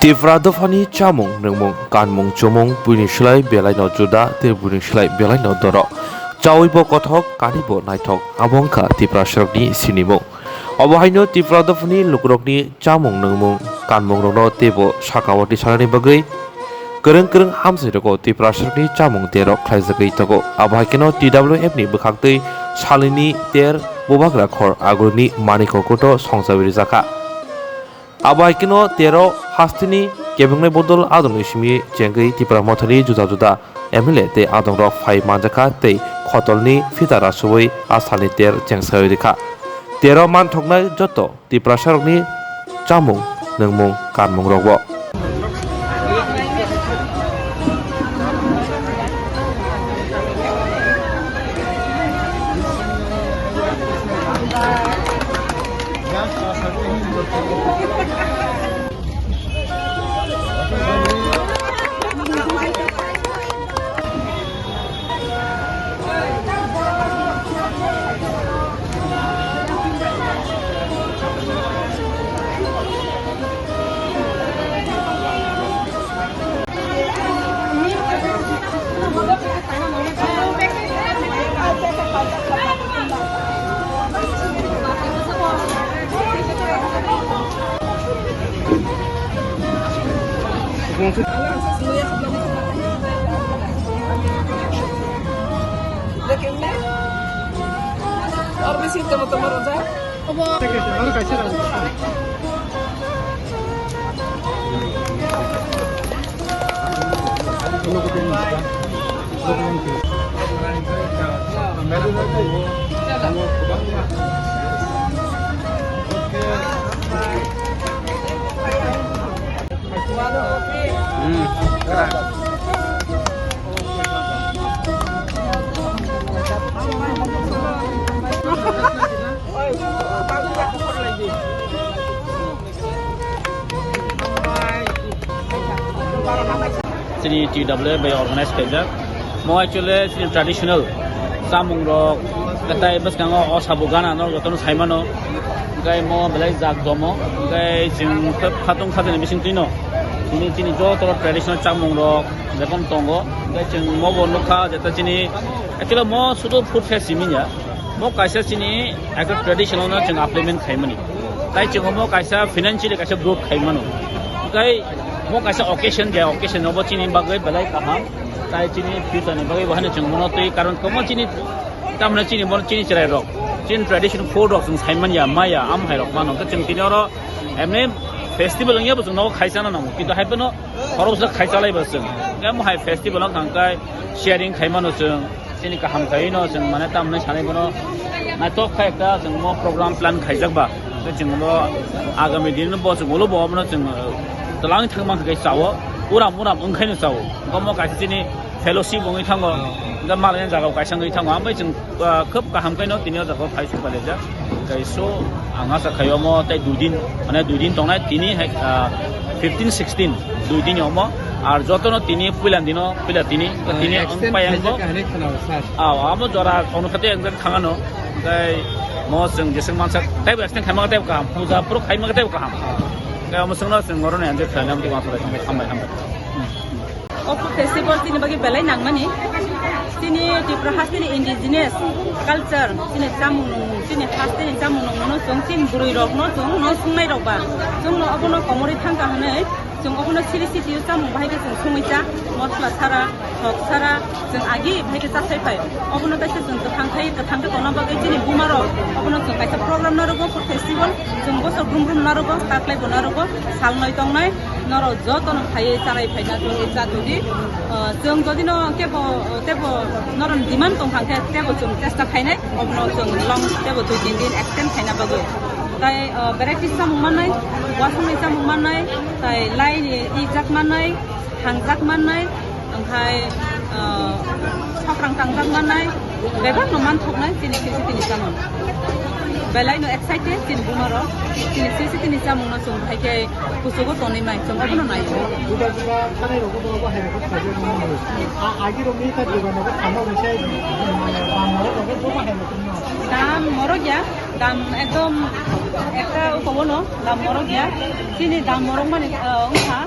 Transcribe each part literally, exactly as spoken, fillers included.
Tipra dophani chamung, nwngmung, kanmung, chumung, buini slai belaino juda tei buini slai belaino doro. Chawi bo kothok, kani bo naithok, abo wngkha Tiprasarokni sinimung. Obo haino Tipra dophani lukurokni chamung, nwngmung, kanmungrokno teibo sakao tisanani bagwi kwrwng kwrwng hamsairogo Tiprasarokni chamung terok khlaijagwi tongo. Abo hai kheno T W F ni bwkhaktwi salnini ter bubagra khor agulini manwi kokoto songchawi rijakha. Abo hai kheno tero hasteni kebengni bodol adongni simi chengwi Tipra Mothani juda juda M L A tei adongrok phai manjakha tei khotolni phita rasubwi a salni ter chengsawi rikha. Tero manthoknai joto Tiprasarokni chamung, nwngmung, kanmungrokbo. Chini T W F bai organize khaijak. Mo actually chini traditional chamung rok, tei bwskango o sabu gana no jotono sai mano. Hingke mo belai jak jomo. Hingke chwng khe khatung khajani bising twino. Chini, chini joto traditional chamung rok jekon tongo. Hingke chwng mo bo nukha jeta chini actually mo sudu food fest simi ya. Mo kaisa chini ekta traditional no chwng implement khaimani. Tai chwng mo kaisa financially kaisa growth khaimano. Tai mo kaisa occasion je occasion obo chini bagwi belai kaham. Tai chini future ni bagwi bo hano chwng mono twi karon komo chini tamne chini mono chini chwrai rok. Chini tradition food rok chwng saimanya maya am hai rok mano. Chwng tini oro emni festival wngya bo chwng nogo khaisano nango. Kintu hai phano khoroksa khaisalai bo chwng. Emo hai festival wngkha hwnkhe sharing khaimano chwng. Chini kaham khaino chwng mane tamni sanai bono naithok kha ekta chwng mo program plan khaijak ba. Tei chwng bo agami din bo chwng ulo bo abono chwng, uh, twlang thangma khe chawo. Uram uram wngkhaino chawo. Omo kaisa chini fellowship wngwi thango. Hwnkhe malai jagao kaisa wngwi thango. Ambai chwng, uh, khub kaham khaino tini o jagao phai suk palijak. Tei so ang asa khai omo tei dui din, mane dui din tongnai tini hai, ah, fifteen sixteen dui din omo. Ar jotono tini puila dino, puila tini, tini ang extend payang khaijak bo. Hinwi khwnao, sir. Ah, amo jora ono khate ang jak thangano. Tei mo chwng jeswng mansa tei bo extend khaima tei bo kaham. Puja puro khaima tei bo kaham. Tei omo chwngno chwng oro ni ang jak khlaina amtwi uansuk lai tongbai, hambai, hambai. O food festival chini bagwi belai nangmani. Chini Tripura hasteni indigenous culture, chini chamung nungmung, chini hasteni chamung nungmungno chwng chini bwrwi rokno chwng no sungnai rok ba. Chwngno obono komorwi thangkha hwnwi chwng obono siri sitio chamung bahai khe chwng sungwi cha, mosla sara, thok sara, chwng agi bahai khe cha sai phai. Obono kaisa chwng kwthang khai, kwthang khe tongna bagwi chini buma rok obono chwng kaisa program narwgo, food festival, chwng bosor brum brum narwgo, taklai bo narwgo, sal noi tongnai. Norok jotono phaiwi charai phaina tongwi cha tongdi. Ah, chwng jodi no kebo, tebo norok demand tong kha khe tebo chwng chesta khainai, obono chwng long tebo dui tin din extend khaina bagwi. Tai, ah, variety chamung mannai, wasongni chamung mannai, tai lai ni ijak mannai, hangjak mannai, Omohai, ah, sokrang tangjak mannai, bebak no manthoknai chini sisi tini chamung. Belai no excited chini buma rok, chini sisi tini chamung no chwng hai khe kuchugo tonwi mai, chwng obono nai. Juda juda khanai rok bo bo hai rok khaijak mano. A agi rok ni ta juda no khanai rok sai, bam rok bo bo hai rok no. Dam morok ya. Dam ekdom ekta ukobono dam morok ya. Chini dam morok mani, uh, wngkha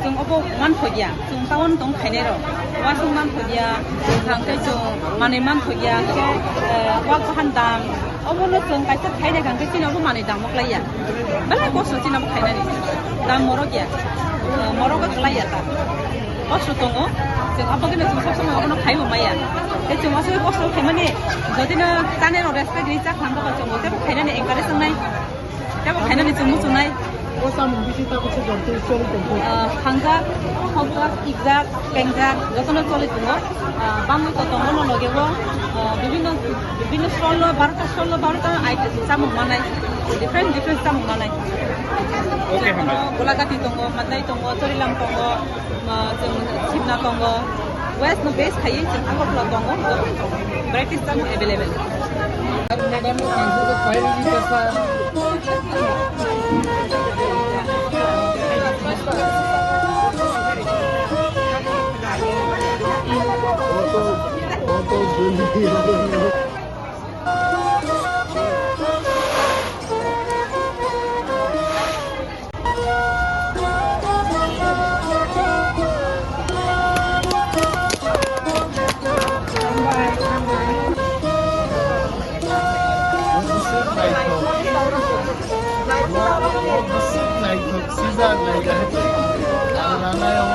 chwng obo man thokya. Chwng town tong khainai rok. Wasung man thokya. Chwng thang khe chwng manwi man thokya. Khe, uh, wak bahan dam. Obono chwng kaisa khaina kang khe chini obo manwi dam moklai ya. Belai kosto chini obo khainani. Dam morok ya. Uh, morok o kwlai ya ta. Kosto tongo, chwng abo khe chwng sob somoi abono khai bo maya. Tei chwng aswk kosto khaimani, jodi no tani rok respect ri chak thang khe chwng bo tebo khainani encourage wngnai, tebo khainani chwng muchungnai. O samung bisi tabuk se jontwi choli tongkho. Ah, thangjak, hokjak, ikjak, kengjak, jotono choli tongo. Ah, bangwi to tongo no loge o, ah, bibinno, bibinno stall o, barota stall o, barota item chamung manai, different, different chamung manai. Okay, hambai. Golagati tongo, mandai tongo, chorilam tongo. Ma, chwng Simna tongo, West no base khai, chwng Agartala tongo, joto tongo. Varieties tamo available. Madam,